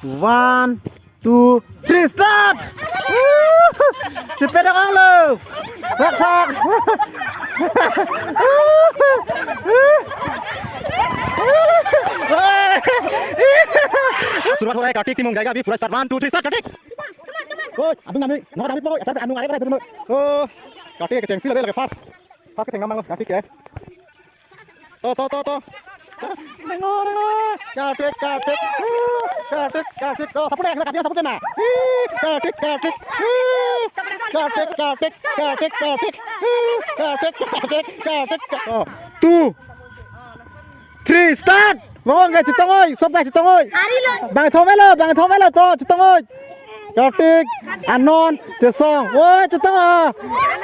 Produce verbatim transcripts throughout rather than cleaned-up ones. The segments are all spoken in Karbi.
One, two, three, start! Cepet dong lo. Phak, phak. शुरुआत हो रहा है कार्तिक टीम जाएगा अभी पूरा start. One two three start Kartik. Oi, adung namri, nokot namri po, achar anung are pora dulu. Oh, Kartik kechengsi lagi lagi fast. Fast ketheng namang lo, Kartik ke. To, to, to, to. Kartik, Kartik. Kartik, Kartik. To, support ya, Kartik support na. Kartik, Kartik. Kartik, Kartik, Kartik, Kartik. Kartik, Kartik, Kartik. Oh, two. Three, start! Bang ke chetong oi, sob ta chetong oi. Ari lo. Bang thom lo, bang thom lo to chetong oi. Kartik, Anon, Chesong. Oi, chetong ah.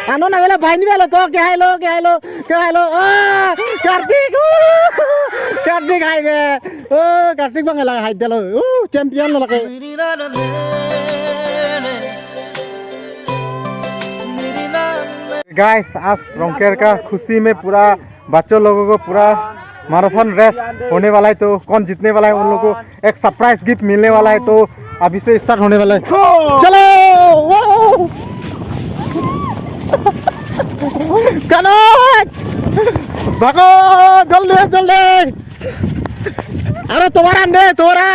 Anon avelo, bang ni avelo to, ke hai lo, ke hai lo, ke hai lo. Ah, Kartik. Uh, Kartik hai be. Oh, Kartik bang lang hai dalo. Uh, champion lo lake. Guys, आज रंगकेर का खुशी में पूरा बच्चों लोगों को पूरा मैराथन रेस होने वाला है, तो कौन जीतने वाला है उन लोगों को एक सरप्राइज गिफ्ट मिलने वाला है। तो अभी से स्टार्ट होने वाला है। चलो! Wow! कनक! भागो! जल्दी, जल्दी! अरे, तुम्हारा दे, तुम्हारा!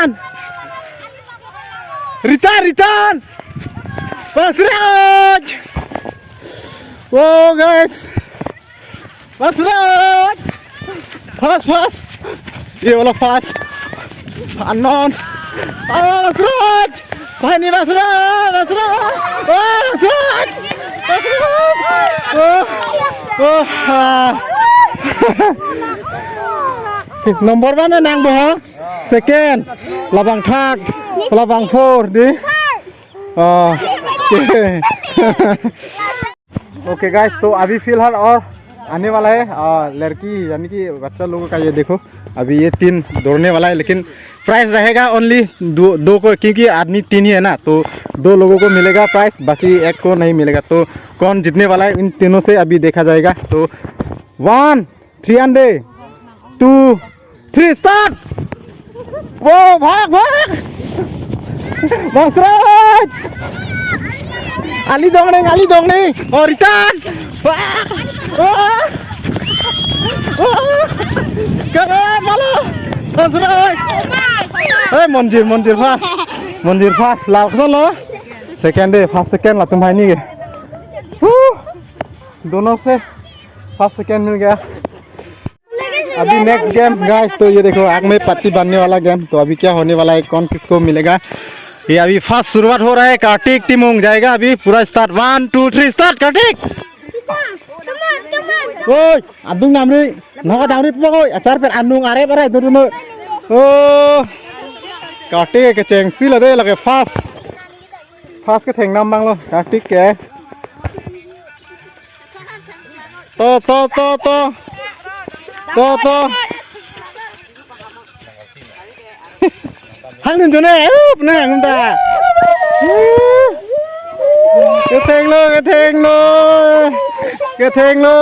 Return, return! Basraj! Wow, guys! Basraj! Fast, fast! ये वाला fast! Anon! Ah, Basraj! Pani Basraj! Basraj! Ah, Basraj! Basraj! Oh, oh, ah. Number one nang bo ha? Second, labang third, labang four di. Ah, okay. Okay guys, तो अभी फिलहाल और आने वाला है, आ, लड़की यानी कि बच्चा लोगों का। ये देखो, अभी ये तीन दौड़ने वाला है, लेकिन प्राइस रहेगा ओनली दो, दो को, क्योंकि आदमी तीन ही है ना, तो दो लोगों को मिलेगा प्राइस, बाकी एक को नहीं मिलेगा। तो कौन जीतने वाला है इन तीनों से, अभी देखा जाएगा। तो one, three hundred, two, three, start. वो भाग, भाग। Basraj! Ali dong neng, ali dong neng. Oh, return. Wah. Wah. Wah. Keren malah. Basraj! Eh, Monjir, Monjir fast. Monjir fast. Langsung lo. Second de, first second latum hai ni ke. Huh. दोनों से first second मिल गया। अभी next game guys, तो ये देखो, आग में पत्ती बांधने वाला गेम। तो अभी क्या होने वाला है, कौन किसको मिलेगा, ये अभी फर्स्ट शुरुआत हो रहा है। कार्तिक टीम उंग जाएगा अभी पूरा start. One two three, start Kartik. Oi, adung namri, nokot namri po oi, achar pen anung are pare dulu. Oh, Kartik kechengsi lo de, lake fast. Fast ketheng nam bang lo, Kartik ke. To, to, to, to. To, to. Hang nun jone, up na, hang ta. Ketheng lo, ketheng lo. Ketheng lo.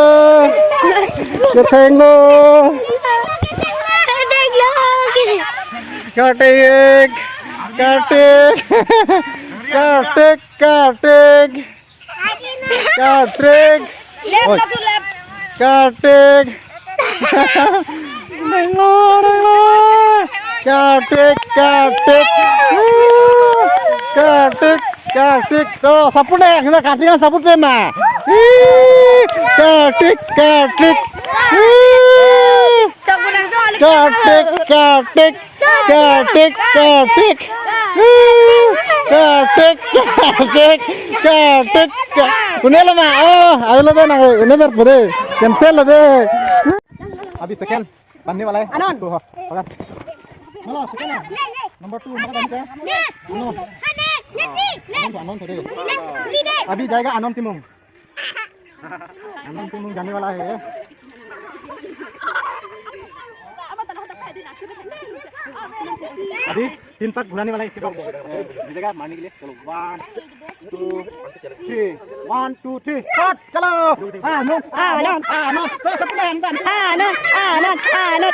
Ketheng lo. Kartik. Kartik. Kartik. Kartik. Kartik. Left. Oi. Kartik. Nenglo, nenglo. Kartik, Kartik. Kartik, Kartik. To, support deh, kita Kartik kan support deh, ma. Ih, Kartik, Kartik. Ih. Kartik, Kartik. Kartik, Kartik. Kartik, Kartik, Kartik. Une lo ma, oh, ayo lo de nang, une ber pure. Cancel lo de. अभी सेकंड बनने वाला है। Anon. इसको, हाँ, पकड़। Hello, second है। Number two, number one पे। Anon. Anon, Anon थे। अभी जाएगा अनोन टीम उंग। अनोन टीम उंग जाने वाला है। अभी तीन पाक घुराने वाला है इसके बाद। मिलेगा मारने के लिए। चलो, one, two, three. One, two, three, start. चलो। Anon, Anon, Anon. Anon, Anon, Anon.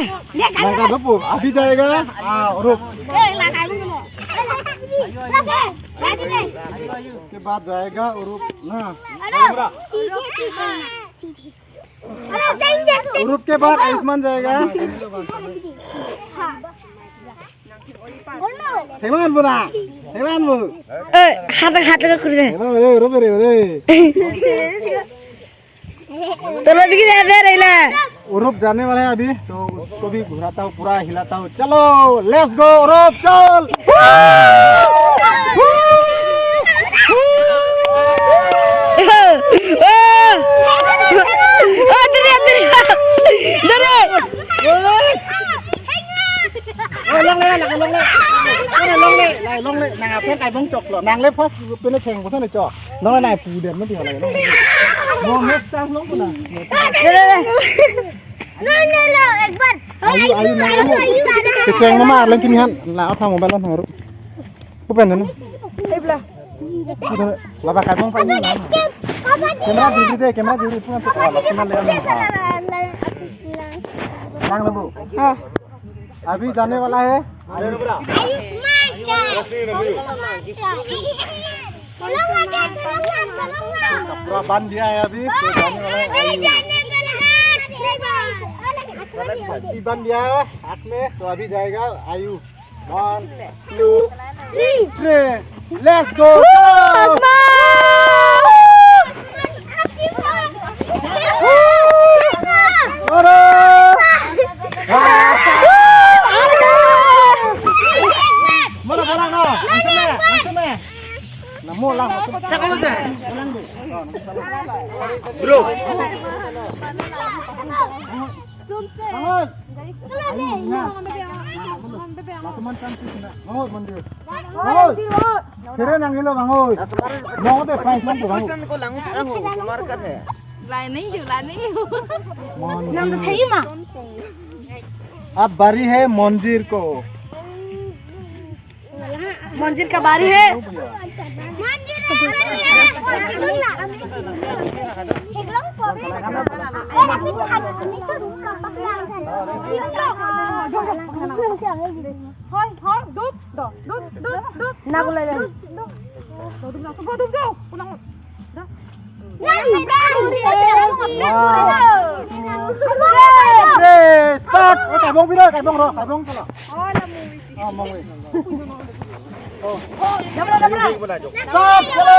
Langka dopo. अभी जाएगा, आ, उरुप। ए, लगा लूं। लगे, लगे। उसके बाद जाएगा उरुप ना। अरे, उरुप के बाद आयुष्मान जाएगा। हाँ। Theman bona, theman bo. ए, हाथ, हाथ लगा खुद से। Theman, ए, रो रे, रे। तो लड़की दे दे रही ला। उरुप जाने वाला है अभी, तो उसको भी घुराता हूँ, पूरा हिलाता हूँ। चलो, let's go, उरुप, चल। ओ, ओ, ओ, दे दे, दे दे। दे दे। Oh, longle, longle, longle. Longle, longle, longle, longle. Nang aphan kai bong choklo. Nang le first pene kheng bosan chok. Longle nang pu den mati longle. No, next time longle na. No, no, no, ek bar. Ayu, ayu, nang ayu. Kecheng mama arleng kimi han. La, otha mobile on haru. Kupen na. Ei bla. Laba kai bong pai ni. Camera duri de, camera duri. Puan tu, oh, lapunan le. Nang lebu. हाँ। अभी जाने वाला है। आयुष्मान का। आयुष्मान का। पूरा बांध दिया है अभी, तो जाने वाला है। ए, जाने वाला है। ये बांध दिया है हाथ में, तो अभी जाएगा आयु। One, two, three. Let's go. Mana, mana, no? Langsung, langsung. Namo lang, langsung. Bro. Bangun. Ayo, ya. Lakuman kan sih, nak. Bangun, mandir. Bangun. Kira nang ilo, bangun. Mau deh, prize lang, bangun. Ko lang, lang, mar kan hai. Lai nahi hu, lai nahi hu. Mandir. Nang to thei ma? Ab bari hai mandir ko. मंजिल का बारी है। হয়, হয়, দুধ, দুধ, দুধ, দুধ, দুধ। না, বলে যাবে। দুধ, দুধ, দুধ, দুধ, দুধ, দুধ। One, two, three, start. Eh, kaibong pira, kaibong ro, kaibong pira. Oh, mongwi. Stop, chalo.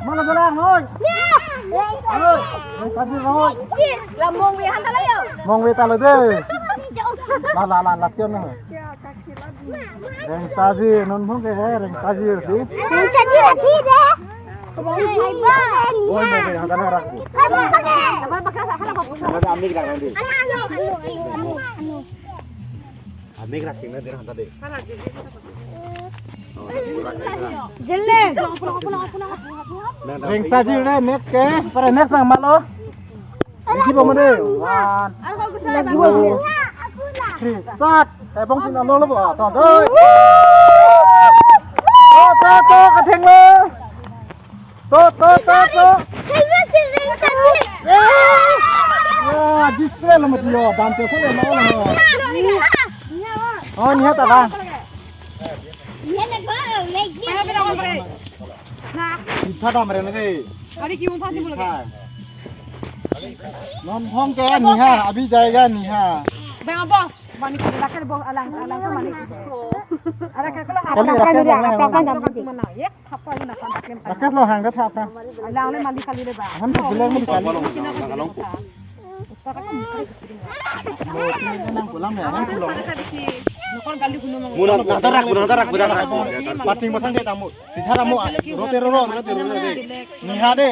Mala jalan, oi. Oi, oi, tadi, oi. La Mongve han ta lo yo. Mongve ta lo de. La, la, la, la, tion na. Rengsaji, non phong ke hai, Rengsaji si. Rengsaji lagi de. Oi, Mongve han ta lo rak. Ada amik rak nanti. Amik rak sing nanti han ta de. Jelle. Rengsaji le next ke, para next bang malo. Lagi bang mana? One, two, three, start. Eh, bang sing alo lo, to, to. To, to, to, katheng lo. To, to, to, to. Ya, jisre lo mati yo, dam te sele lo lo. Oh, nihat apa? Sitha dam re na de. Hari ki umpa si bulu. Sitha. Non phong ke niha, abhi jayega niha. Bang apa? Mani ko lakar bo alang, alang ko mani. Alang ko la. Kali rakan, rakan, rakan, rakan. Mana ye? Thapa ni na kan. Rakan lo hang ka thapa. Alang le mali kali le ba. Hang tu bilang mali kali. Nang pulang ya, nang pulang. Nang tarak, nang tarak, nang tarak. Pating matang dia tamu. Sitha tamu. Rote ro ro, rote ro ro de. Niha de.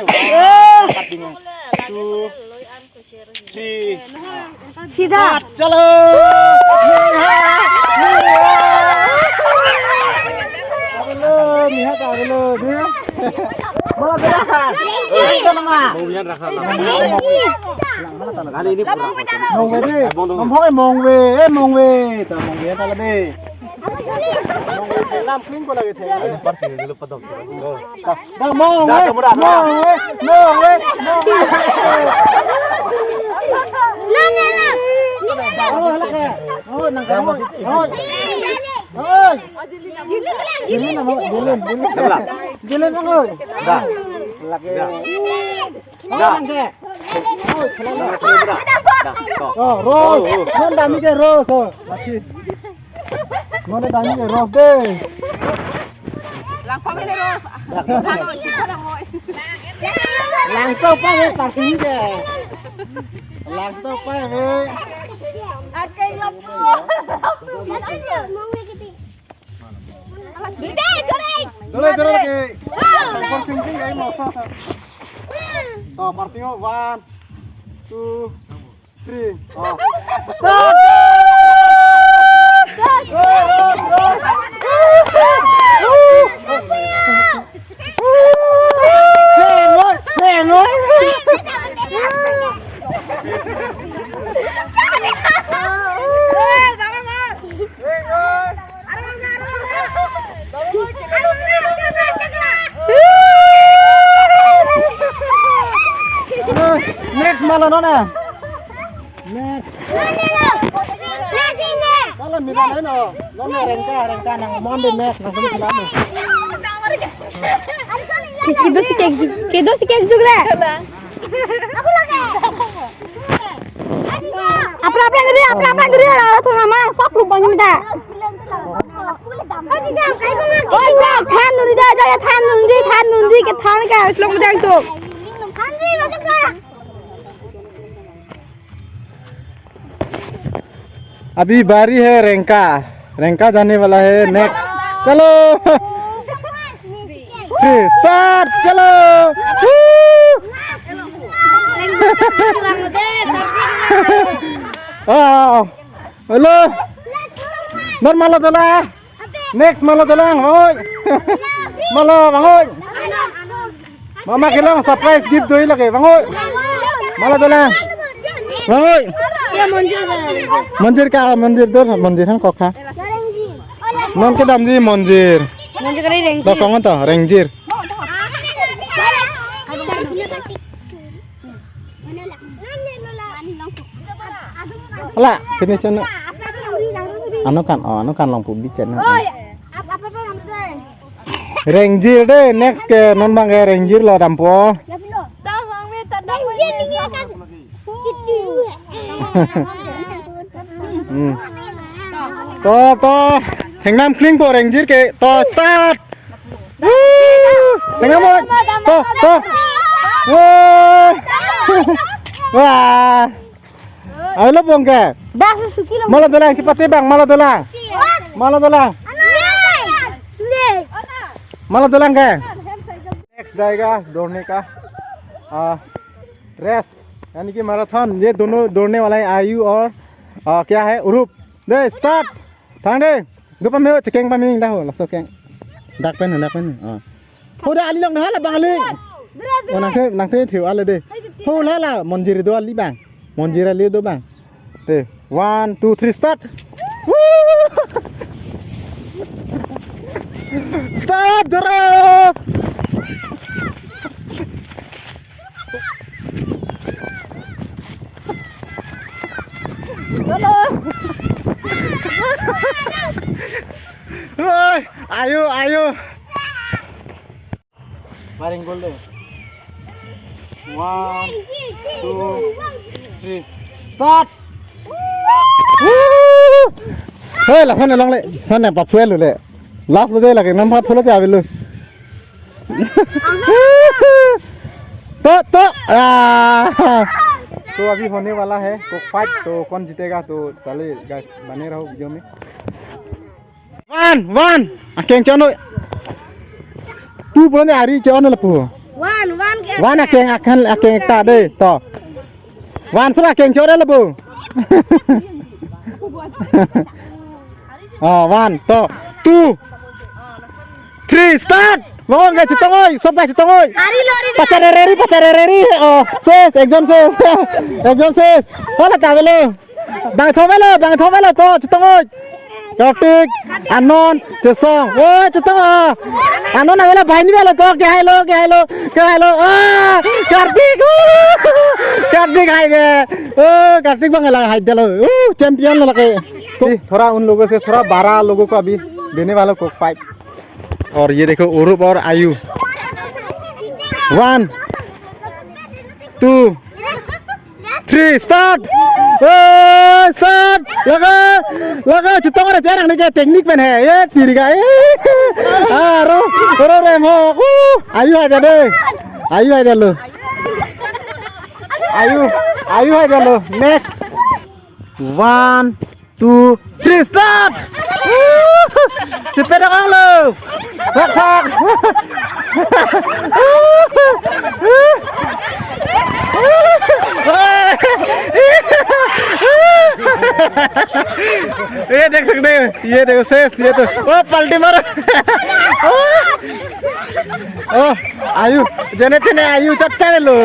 Pating. Two, three. Sitha. Start, chalo. Niha. Niha. Avelo, niha ta avelo, niha. Mana berapa? Mana nama? Mau biar rasa nama. Kali ini pura. Mongve de. Mongve, Mongve, eh, Mongve. Ta Mongve ta lade. Mongve lam clean ko lagi the. Ada parking dulu padam. Dah, Mongve, Mongve, Mongve, Mongve. Na, na, na. Oh, hala ke. Oh, nang kamu. Oh. Oh. Jilin, jilin, jilin. Jilin, jilin. Jilin, oh. Dah. Lagi. Dah. Dah. Oh, Rose. Oh, oh. Non dami ke Rose, oh. Mati. Non dami ke Rose de. Langpam ini, Rose. Langpam. Langpam, eh, parking ke. Langpam, eh. Akai lapu. Dore, dore. Dore, dore lagi. Parking ke, ya, mau. To, parking, oh, one, two, three. Oh. Start! Heng oi, heng oi. Next mala nona. Next. Mala mira na no. Nona Rengka, Rengka nang mon de next nang sini kena. Kedo si kek, kedo si kek juga. Aphrang aphrang guri, aphrang aphrang guri, alang athong amang sok lubang ni da. Oi, than nun di da, da, than nun di, than nun di, kethan ka, slong dang tu. अभी बारी है रेंका, रेंका जाने वाला है नेक्स्ट। चलो। Three, start, चलो। आ, hello. Non mala dolang. Next mala dolang, oi. Mala bang oi. Mama kelong surprise gift doi lake bang oi. Mala dolang. Bang oi. Monjir ka, monjir dor, monjir hang kokha. Non kedamji monjir. Monjir kali rengji. Dokong to, rengjir. Hala, kini channel. Ano kan, oh, ano kan long pu bi channel. Rengjir de, next ke non bang ke rengjir lo dampo. Hmm. To, to. Thengnam klingpo rengjir ke. To, start. Woo! Thengnam oi. To, to. Woo! Wah. Ayo lo bongke. Dak suki lo. Mala dolang cepat bang, mala dolang. Mala dolang. Mala dolang ke. Next जाएगा दौड़ने का, आ, रेस, यानी कि मैराथन। ये दोनों दौड़ने वाला है, आयु और, आ, क्या है, उरुप। दे, start. Thang de. Dua pame, chekeng pame ning dah ho, laso keng. Dak pen, dak pen. Ah. Ho da, ali long dah, labang ali. Oh, nangke, nangke thiu ale de. Ho la la, monjir do ali bang. Monjir ali do bang. Te, one, two, three, start. Woo! Start, doro! Hello. Oi, ayo, ayo. Paring gol de. One, two, three. Start. Woo! Hei, lason along le. Son ne paphuel le. Last lo de lagi, nampak phulo te avelo. To, to. Ah. तो अभी होने वाला है cock fight, तो कौन जीतेगा, तो चलिए गाइस, बने रहो वीडियो में। One, one. Akeng chonoi. Two pulo ne ari chonoi lapu. One, one ke. One akeng akan akeng ta de to. One sura akeng chonoi lapu. Oh, one, to, two, three, start. Bang ke chetongoi, sob ta chetongoi. Ari lo, ari lo. Pacharereri, pacharereri. Oh, ses, ekjon ses. Ekjon ses. Hala ta avelo. Bang thom avelo, bang thom avelo to, chetongoi. Kartik, Anon, Chesong. Oh, chetong ah. Anon avelo, bahini avelo to, ke hai lo, ke hai lo, ke hai lo. Ah, Kartik. Uh, Kartik hai de. Oh, Kartik bang la hai de lo. Uh, champion lo ke. थोड़ा उन लोगों से थोड़ा बारह लोगों को अभी देने वाला cock fight। और ये देखो, उरुप और आयु। One, two, three, start. Eh, start. Laga, laga, chetong re, terang ni ke technique pen hai. Ye, tiri ka. Eh. Ah, ro, ro, re, mo. Uh, ayu hai de. Ayu hai de lo. Ayu, ayu hai de lo. Next. One, two, three, start. Cepet dong lo. Hak, hak. ये देख सकते हैं, ये देखो शेष, ये तो, ओ, पलटी मारो। ओ, आयु, जेने तेने आयु चट्टा लो।